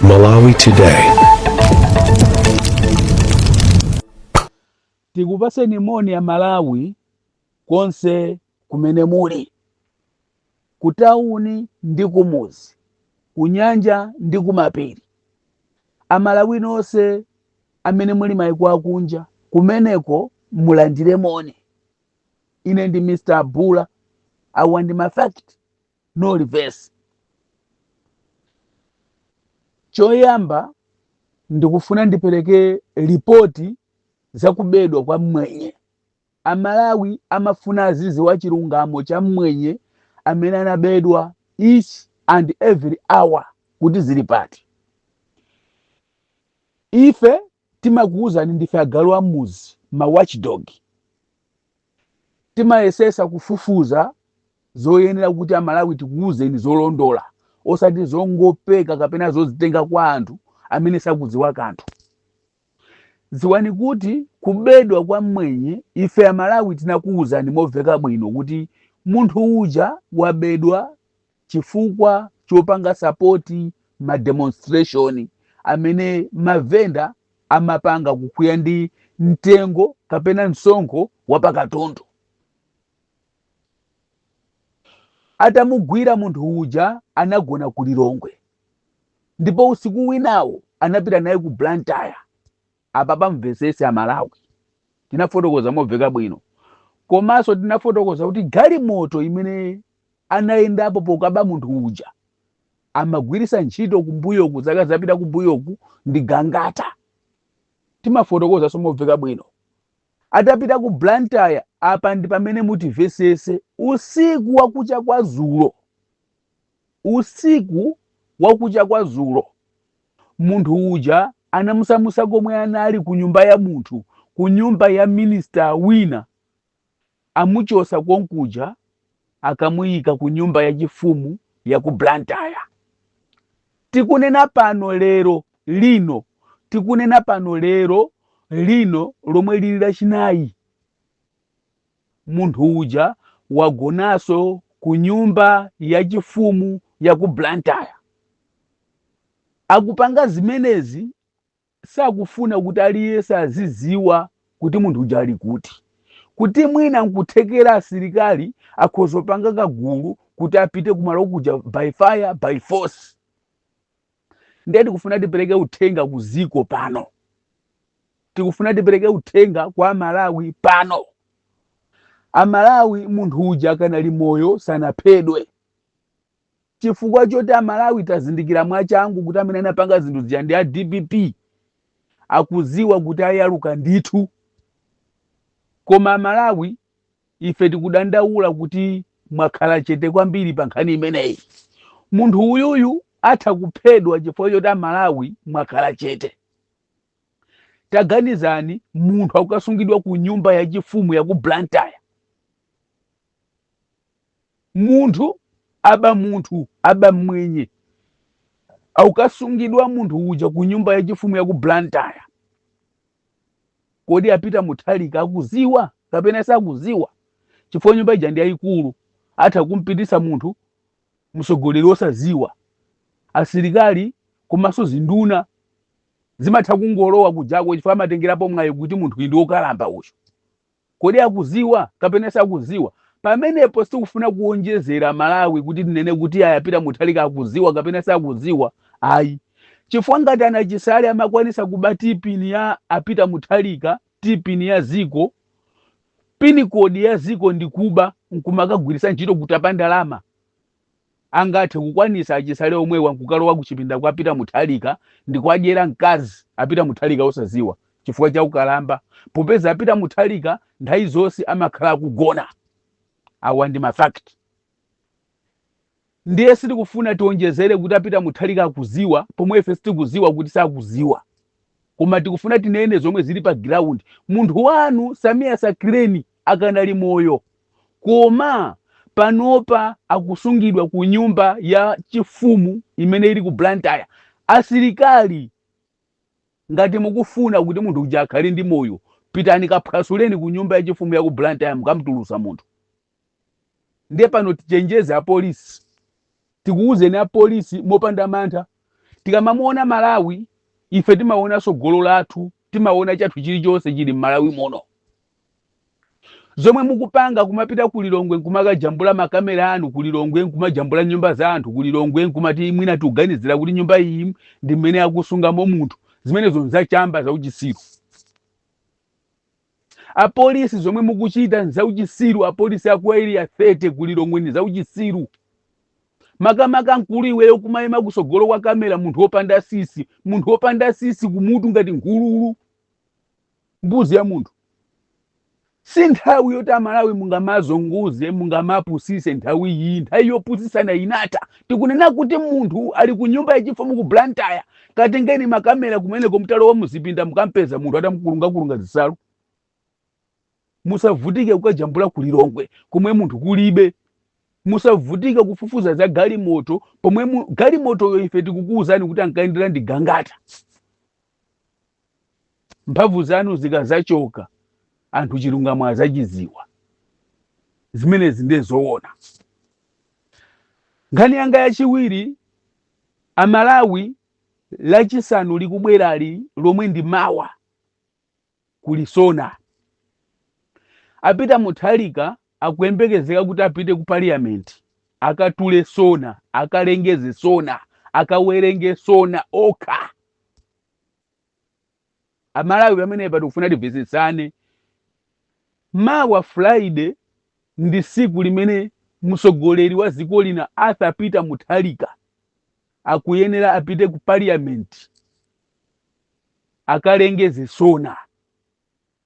Malawi Today. Tikupaseni moni Amalawi konse kumene muli, kutawuni ndi kumuzi, kunyanja ndi kumapiri. Amalawi nonse amene muli maiko akunja kumeneko mulandire moni. Ine ndi Mr. Bula, awa ndi ma fact no reverse. Choyamba ndikufuna ndipereke ripoti za kubedwa kwa mmwenye. Amalawi amafuna aziziwa chilungamo cha mmwenye amene anabedwa each and every hour kuti zili pati. Ife timakuwuzani ndife agalu amuzi, ma watchdog. Timayesesa kufufuza zoyenera kuti Amalawi tikuwuzeni zolondola, osati zongopeka kapena zozitenga kwa anthu amene sakudziwa kanthu. Dziwani kuti kubedwa kwa mmwenye ife Amalawi tinakuwuzani momveka bwino kuti munthu uja wabedwa chifukwa chopanga sapoti ma demonstration amene mavenda amapanga kukwiya ndi mtengo kapena msonkho wa pakatundu. Atamugwira munthu uja anagona ku Lilongwe ndipo usiku winawo anapita naye ku Blantyre. Apa pamvesese Amalawi, tinafotokoza momveka bwino, komanso tinafotokoza kuti galimoto imene anayendapo pokaba munthu uja amagwirisa ntchito kumbuyoku zaka zapita kumbuyoku ndi Gangata. Timafotokoza momveka bwino. Atapita ku Blantyre, apa ndi pamene mutimvesese, usiku wakucha kwa zulo, usiku wakucha kwa zulo munthu uja anamusamusa komwe anali ku nyumba ya munthu, ku nyumba ya minister wina, amuchosa konkuja akamuyika ku nyumba ya chifumu ya ku Blantyre. Tikunena pano lero lino, tikunena pano lero lino lomwe lili lachinayi, munthu uja wagonaso ku nyumba ya chifumu ya ku Blantyre. Akupanga zimenezi sakufuna kuti aliyense aziziwa kuti munthu uja ali kuti, kuti mwina nkuthekera asilikali akhoza kupanga kagulu kuti apite kumalo kuja by fire by force. Ndiye tikufuna tipereke uthenga ku ziko pano, tikufuna tipereke uthenga kwa Amalawi pano. Amalawi, munthu uja akanali moyo, sanaphedwe, chifukwa choti Amalawi tazindikira mwachangu kuti amene anapanga zinthu zija ndi a DPP, akuziwa kuti ayaluka ndithu. Koma Amalawi ife tikudandaula kuti mwakhala chete kwambiri pa nkhani imeneyi. Munthu uyuyu atha kuphedwa chifukwa choti Amalawi mwakhala chete. Taganizani, munthu akukasungidwa ku nyumba yachifumu ya ku Blantyre. Munthu aba, munthu aba mmwenye, akukasungidwa munthu uja ku nyumba yachifumu ya ku Blantyre. Kodi a Peter Mutharika akuziwa kapena sakuziwa? Chifukwa nyumba ija ndi yayikulu, atha kumpitisa munthu mtsogoleri osaziwa. Asilikali komanso zinduna zimatha kungolowa kujako chifukwa amatengerapo mwayi kuti munthu ndi wokalamba uyu. Kodi akuziwa kapena sakuziwa? Pamenepo sitikufuna kuonjezera Malawi kuti tinene kuti aya Peter Mutharika akuziwa kapena sakuziwa, ayi, chifukwa ngati a Chisale amakwanisa kuba TPIN ya a Peter Mutharika, TPIN ya ziko, pin code ya ziko, ndi kuba nkumakagwiritsa ntchito kutapa ndalama, angathe kukwanisa a Chisale omwewa nkukalowa kuchipinda kwa Peter Mutharika ndi kuadyera mkazi a Peter Mutharika osaziwa chifukwa cha ukalamba, popeza a Peter Mutharika nthawi zonse amakhala akugona. Awa ndi ma fact. Ndiye sitikufuna tionjezere kuti a Peter Mutharika akuziwa pomwe ife sitikuziwa kuti sakuziwa, koma tikufuna tinene zomwe zili pa ground. Munthu wanu Sameer Sakreni akanali moyo, koma panopa akusungidwa ku nyumba ya chifumu imene ili ku Blantyre. Asilikali, ngati mukufuna kuti munthu uja akhale ndi moyo, pitani kaphwasuleni ku nyumba yachifumu ya ku Blantyre, mukamtulusa munthu. Ndiye pano tichenjeze apolisi, tikuwuzeni apolisi mopanda mantha, Tikamamuona Malawi, ife timaonanso golo lathu, timaona chathu chilichonse chili m'Malawi muno. Zomwe mukupanga, kumapita ku Lilongwe nkumakajambula makamera anu ku Lilongwe, nkumajambula nyumba za anthu ku Lilongwe, nkumati mwina tikuganizira kuti nyumba iyi ndi mmene akusungamo munthu, zimenezo nzachamba, zauchisiru. Apolisi, zomwe mukuchita nzauchisiru. Apolisi aku Area 30 ku Lilongwe ndi zauchisiru. Makamaka mkulu iweyo, kumayima kusogolo kwa kamera, munthu wopanda sisi, munthu wopanda sisi kumutu ngati nkhululu, mbuzi ya munthu. Si nthawi yoti Amalawi mungamazunguze, mungamapusise. Nthawi iyi, nthawi yopusisana inatha. Tikunena kuti munthu ali ku nyumba yachifumu ku Blantyre, katengeni makamera kumeneko, mtalowa muzipinda mukampeza munthu atamukulungakulunga zisalu. Musavutike kukajambula ku Lilongwe komwe munthu kulibe. Musavutike kufufuza za galimoto pomwe galimotoyo ife tikukuwuzani kuti ankayendera ndi Gangata. Mphamvu zanu zikazachoka, anthu chilungamo azachiziwa. Zimenezi ndiye zoona. Nkhani yanga yachiwiri, Amalawi, Lachisanu likubwerali, lomwe ndi mawa, kuli SONA. A Peter Mutharika akuyembekezeka kuti apite ku Parliament, akatule SONA, akalengeze SONA, akawerenge SONA okha. Amalawi, pamenepa tikufuna timvetsetsane. Mawa Friday ndi siku limene mtsogoleri wa dziko lina, Arthur Peter Mutharika, akuyenera apite ku Parliament akalengeze SONA.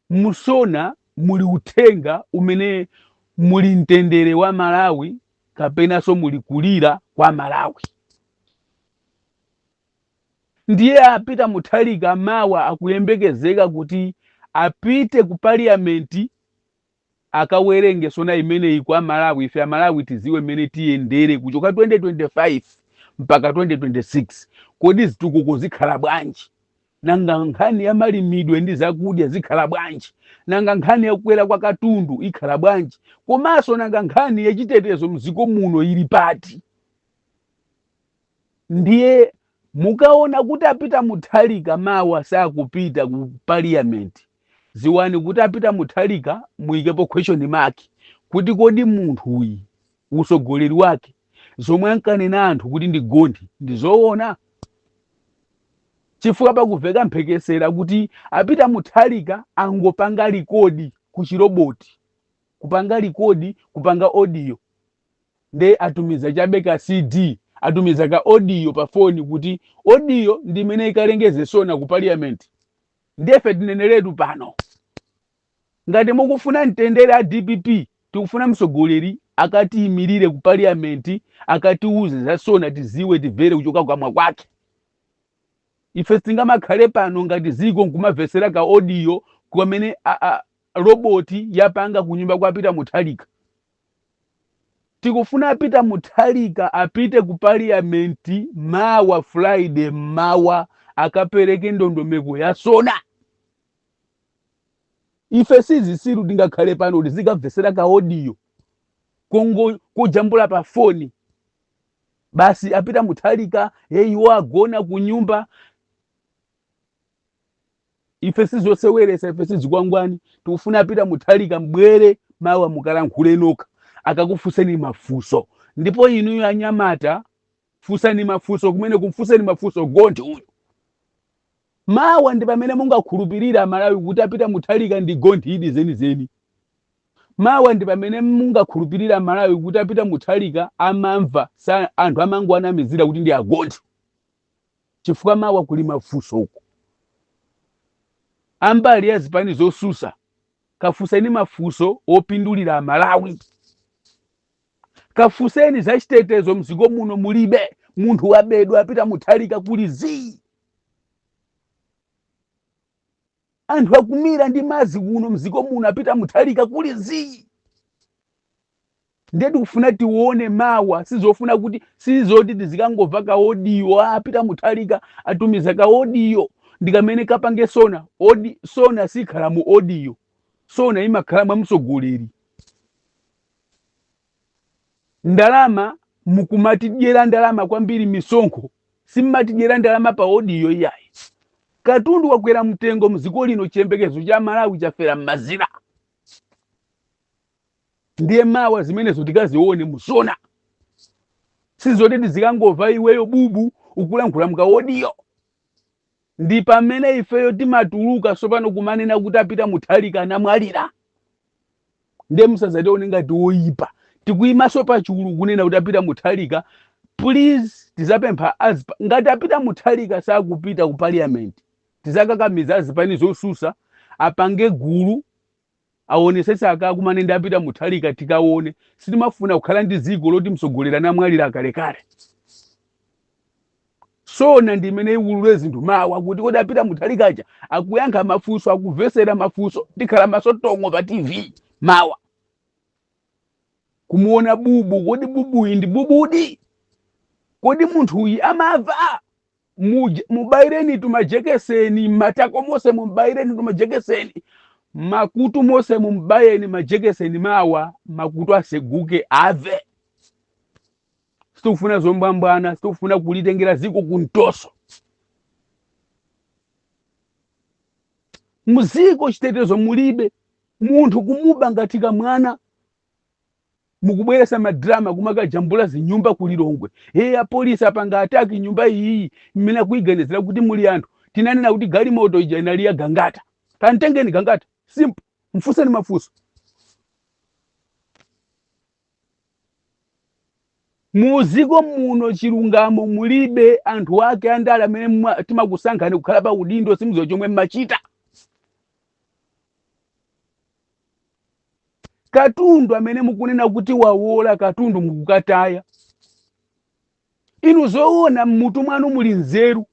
Mu SONA muli uthenga umene muli mtendere wa Malawi kapenanso muli kulira kwa Malawi. Ndiye a Peter Mutharika mawa akuyembekezeka kuti apite ku Parliament, akawerenge SONA imeneyi kwa Malawi, ife Amalawi tiziwe mmene tiyendere kuchoka 2025 mpaka 2026. Kodi zitukuko zikhala bwanji? Nanga nkhani ya malimidwe ndi zakudya zikhala bwanji? Nanga nkhani yakukwera kwa katundu ikhala bwanji? Komanso nanga nkhani yachitetezo mdziko muno ili pati? Ndiye mukaona kuti a Peter Mutharika mawa sakupita ku Parliament, ziwani kuti a Peter Mutharika, muyikepo question mark kuti kodi munthu uyi usogoleri wake, zomwe ankanena anthu kuti ndi gonthi, ndi zoona? Chifukwa pakuveka mphekesera kuti a Peter Mutharika angopanga record ku chiroboti, kupanga record, kupanga audio, nde atumiza chabe ka CD, atumiza ka audio pa foni, kuti audio ndi imene ikalengeze SONA ku Parliament. Ndefe tineneretu pano, ngati mukufuna mtendere a DPP, tikufuna mtsogoleri akatiyimirire ku Parliament, akatiuze za SONA, tiziwe, timvere kuchoka kukamwa kwake. Ife sitingamakhale pano ngati ziko nkumamvesera ka audio kamene roboti yapanga kunyumba kwa Peter Mutharika. Tikufuna Peter Mutharika apite ku Parliament mawa Friday mawa, akapereke ndondomeko ya SONA. Ife sizisiru, tingakhale pano tizikamvesera ka audio kongo kujambula pa foni basi, a Peter Mutharika iwo agona ku nyumba? Ife sizoseweresa, ife sizikwangwani. Tikufuna Peter Mutharika mbwere mawa, mukalankhule nokha akakufunseni mafunso. Ndipo inuyo anyamata, funsani mafunso kumene, kumfunseni mafunso gonthi uyu mawa. Ndi pamene mungakhulupirira, Malawi, kuti a Peter Mutharika ndi gonthi idi zenizeni. Mawa ndi pamene mungakhulupirira, Malawi, kuti a Peter Mutharika amamva, sa anthu amangoanamizira kuti ndi agonthi, chifukwa mawa kuli mafunso uku. Ambali ya zipani zosusa, kafunseni mafunso opindulira Amalawi. Kafunseni zachitetezo mdziko muno mulibe, munthu wabedwa, a Peter Mutharika kuli zii, anthu akumira ndi madzi kuno mdziko muno, a Peter Mutharika kuli zii. Ndiye tikufuna tione mawa. Sizofuna kuti, sizoti tizikangomva ka audio, a Peter Mutharika atumiza ka audio ndikamene kapange SONA. SONA sikhala mu audio, SONA imakhala mwa mtsogoleri. Ndalama mukumatidyera ndalama kwambiri, misonkho. Simmatidyera ndalama pa audio iyayi. Katundu wakwera mtengo mdziko lino, chiyembekezo cha Malawi chafera m'mazira. Ndiye mawa zimenezo tikazione musona, sizoti tizikangomva iweyo bubu ukulankhula mka audio. Ndi pamene ifeyo timatuluka sopano kumanena kuti a Peter Mutharika anamwalira. Ndiye musazatione ngati woyipa, tikuyimaso pachulu kunena kuti a Peter Mutharika, please, tizapempha ngati a Peter Mutharika sakupita ku parliament, tizakakamiza azipani zosusa apange gulu, aonesese akakumane ndi a Peter Mutharika, tikaone. Sitimafuna kukhala ndi dziko loti mtsogoleri anamwalira kalekale. Sona ndi imene iwulule zinthu mawa kuti kodi a Peter Mutharikaja akuyankha mafunso, akumvesera mafunso. Tikhala maso tong'o pa TV mawa kumuona bubu. Kodi bubuyi ndi bubudi? Kodi munthu uyi amava? Mubayireni tumajekeseni matako mose, mubayireni tumajekeseni makutu mose, mumbayeni majekeseni mawa makutu aseguke ave. Sitikufuna zombwambwana, sitikufuna kulitengera ziko kuntoso. Muziko chitetezo mulibe, munthu kumuba ngati kamwana. Mukubweresa madrama kumakajambula zinyumba ku Lilongwe. He, apolisi apanga attack nyumba iyi mmene akuiganizira kuti muli anthu. Tinanena kuti galimoto ija inali ya Gangata. Kantengeni Gangata, simple, mfuseni mafunso. Muziko muno chilungamo mulibe. Anthu ake andale amene timakusankhani kukhala pa udindo, simudziwa chomwe mmachita. Katundu amene mukunena kuti wawola, katundu mukukataya. Inu zoona mmutu mwanu muli nzeru,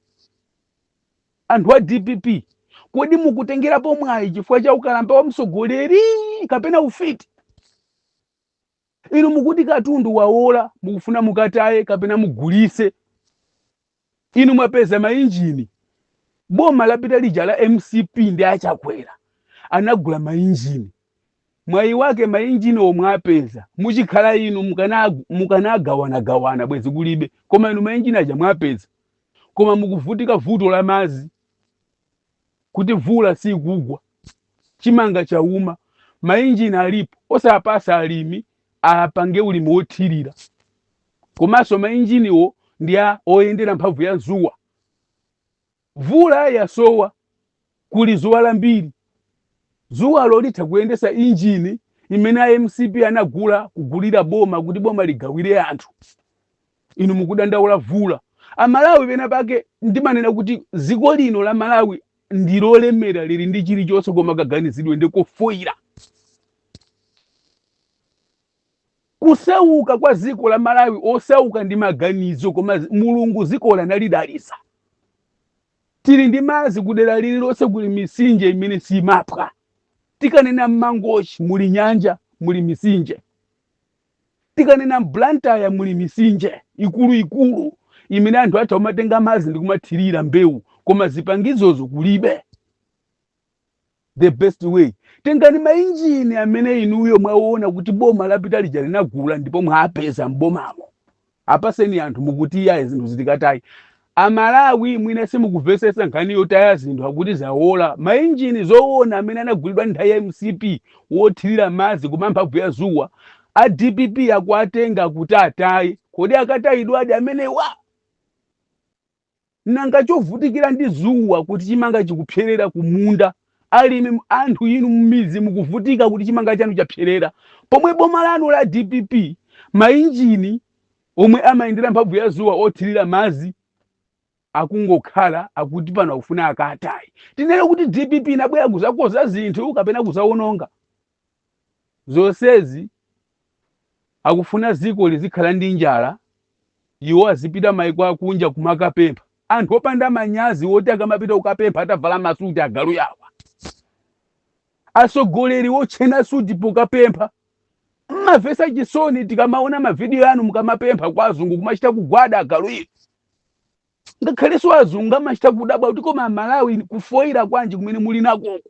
anthu a DPP? Kodi mukutengerapo mwayi chifukwa cha ukalamba wa mtsogoleri kapena ufiti? Inu mukuti katundu wawola, mukufuna mukataye kapena mugulise. Inu mwapeza mainjini. Boma lapita lija la MCP ndi aChakwera anagula mainjini. Mwayi wake mainjini omwe apeza, muchikhala inu mukanagawanagawana bwezi kulibe. Koma inu mainjini aja mwapeza, koma mukuvutika vuto la mazi, kuti mvula sikugwa, chimanga chauma. Mainjini alipo, osapasa alimi apange ulimi wothirira. Komanso mainjiniwo ndi a oyendera mphamvu ya zuwa. Mvula yasowa, kuli zuwa lambiri, zuwalo litha kuyendesa injini imene a MCP anagula kugulira boma kuti boma ligawire anthu. Inu mukudandaula vula. Amalawi, pena pake ndimanena kuti dziko lino la Malawi ndi lolemera, lili ndi chilichonse, koma kaganizidwe ndikofoyira. Kusauka kwa dziko la Malawi, osauka ndi maganizo, koma Mulungu dziko lanalidalitsa. Tili ndi madzi kudera lililonse, kuli mitsinje imene simaphwa. Tikanena mMangochi muli nyanja, muli mitsinje. Tikanena mBlantyre muli mitsinje ikuluikulu imene anthu atha kumatenga madzi ndi kumathirira mbewu, koma zipangizozo kulibe. The best way, tengani mainjini amene inuyo mwaona kuti boma lapita lija linagula ndipo mwapeza mbomamo, apaseni anthu. Mukuti iyayi, zinthu zitikatayi. Amalawi, mwina simukuvesesa nkhani yotaya zinthu. Akuti zawola mainjini, zoona, amene anagulidwa nthawi ya MCP wothirira madzi koma mphamvu ya zuwa, a DPP akuatenga kuti ataye. Kodi akatayidwadi amenewa? Nanga chovutikira ndi zuwa kuti chimanga chikupserera kumunda? Alimi, anthu inu mmizi mukuvutika kuti chimanga chanu chapserera, pomwe boma lanu la DPP mainjini omwe amayendera mphamvu ya zuwa othirira madzi akungokhala, akuti pano akufuna akatayi. Tinene kuti DPP inabwera kuzakoza zinthu kapena kuzawononga zonsezi? Akufuna dziko lizikhala ndi njala, iwo azipita maiko akunja kumakapempha. Anthu opanda manyazi woti akamapita kukapempha atavala masuti, agalu yawa, atsogoleri wotchena suti pokapempha. Mmamvesa chisoni tikamaona mavidiyo anu mukamapempha kwa azungu, kumachita kugwada, agalu inu. Ngakhalenso azungu amachita kudabwa kuti koma Malawi kufoira kwanji kumene muli nakoko?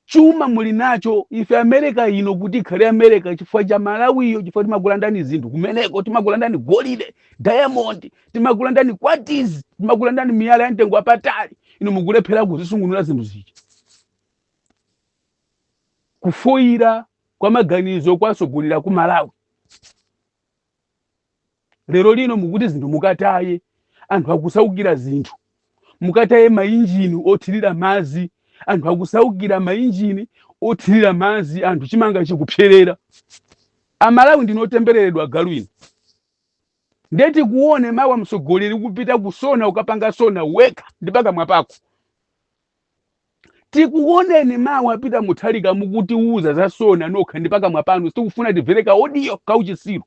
Chuma muli nacho. Ife America ino kuti ikhale America chifukwa cha Malawiyo, chifukwa timagula ndani zinthu kumeneko? Timagula ndani golide, diamond? Timagula ndani quartz? Timagula ndani miyala ya mtengo wapatali? Inu mukulephera kuzisungunula zinthu zija. Kufoyira kwa maganizo kwasogolera ku Malawi. Lero lino mukuti zinthu mukataye, anthu akusaukira zinthu. Mukataye mainjini othirira madzi, anthu akusaukira mainjini othirira madzi, anthu chimanga chikupserera. Amalawi ndinotembereredwa, galu ino. Ndeti kuone mawa mtsogoleri kupita kusona, ukapanga sona wekha ndi pakamwa pako. Tikuoneni mawa, Peter Mutharika, mukutiuza za sona nokha ndi pakamwa panu. Sitikufuna timvere ka audio kauchisiru.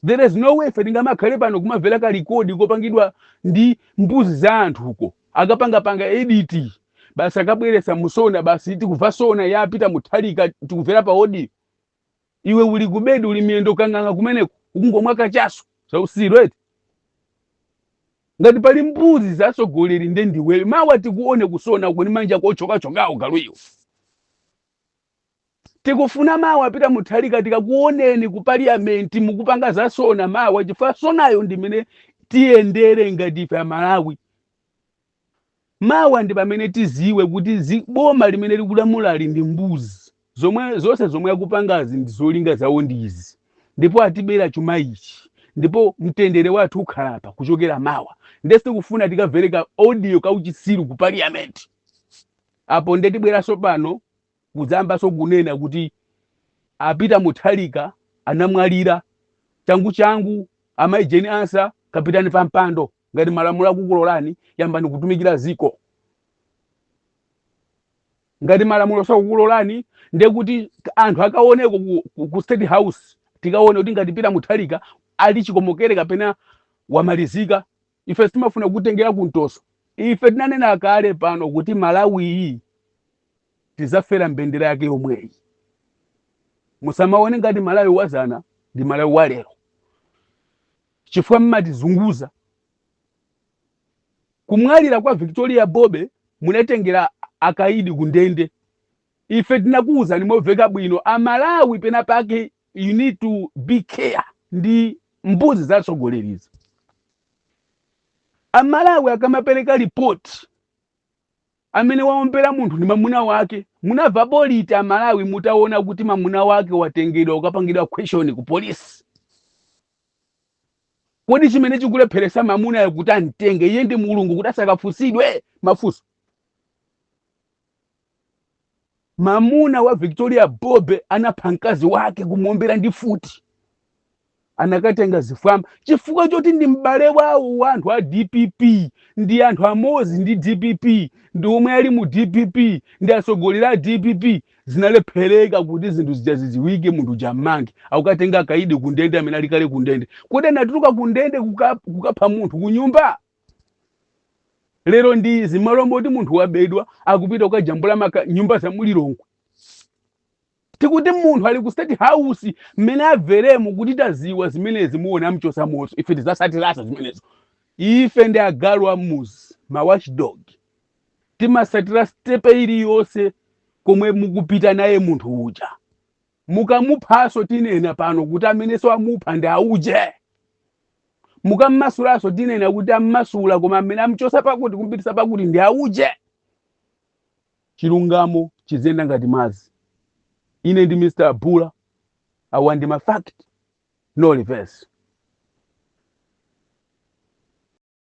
There is no way ife tingamakhale pano kumamvera ka record kopangidwa ndi mbuzi za anthuko, akapangapanga edit basi, akabweresa musona basi, tikumva sona ya Peter Mutharika, tikumvera pa audio. Iwe uli kubedi, uli miyendo kang'ang'a kumeneko, ukungomwa kachaso. Zausiru eti? Ngati pali mbuzi zasogoleri nde ndiweyo. Mawa tikuone kusona uko ni manja kochokachokawo, galu iwe. Tikufuna mawa, Peter Mutharika, tikakuoneni ku parliament mukupanga za sona mawa, chifukwa sonayo ndimene tiyendere ngati ife Amalawi. Mawa ndi pamene tiziwe kuti boma limene likulamulali ndi mbuzi zomwe zonse zomwe akupangazi ndi zolinga zawo ndi izi, ndipo atibera chuma ichi, ndipo mtendere wathu ukhalapa kuchokera mawa. Ndesi tikufuna tikamvereka audio kauchisiru ku parliament apo. Nde tibweranso pano kudzambanso kunena kuti a Peter Mutharika anamwalira. Changu changu, amayi Jane Ansah, kapitani pa mpando. Ngati malamulo akukulolani, yambani kutumikira ziko. Ngati malamulo sakukulolani, ndiye kuti anthu akaoneko ku State House, tikaone kuti ngati Peter Mutharika ali chikomokere kapena wamalizika. Ife sitimafuna kutengera kuntoso. Ife tinanena kale pano kuti Malawiyi tizafera mbendera yake yomweyi. Musamaone ngati Malawi wazana ndi Malawi wa lero, chifukwa mmatizunguza. Kumwalira kwa Victoria Bobe munatengera akaidi ku ndende. Ife tinakuwuzani momveka bwino, Amalawi, pena pake you need to be care ndi mbuzi zatsogolerizi. Amalawi akamapereka ripoti, amene waombera munthu ndi mamuna wake. Munabva politi, Amalawi, mutaona kuti mamuna wake watengedwa ukapangidwa question ku polisi? Kodi chimene chikulepheresa mamunayo kuti amtenge, iye ndi Mulungu kuti asakafunsidwe mafunso? Mamuna wa Victoria Bobe anapha mkazi wake kumuombera ndi futi, anakatenga zifwamba chifukwa choti ndi m'bale wawo wa anthu a DPP, ndi anthu amodzi ndi DPP, ndi omwe ali mu DPP, ndi atsogoleri a DPP. Zinalephereka kuti zinthu zija zidziwike, munthu jammange, akukatenga kaidi ku ndende amene ali kale ku ndende. Kodi anatuluka ku ndende kukapha munthu ku nyumba? Lero ndi zimalo moti munthu wabedwa akupita kukajambula nyumba za mulilongwe. Tikuti munthu ali ku State House, mmene abveremo kuti taziwa zimenezi, muone amchosa moso. Ife tizasatirasa zimenezo. Ife ndi agalu amuzi, ma watchdog, timasatira step iliyonse komwe mukupita naye munthu uja. Mukamuphaso tinena pano kuti amenenso amupha ndi auje. Mukammasulaso tinena kuti ammasula, koma amene amchosa pakuti kumpitisa pakuti ndi auje. Chilungamo chiziyenda ngati madzi. Ine ndi Mr Abula, awa ndi ma fact, no reverse.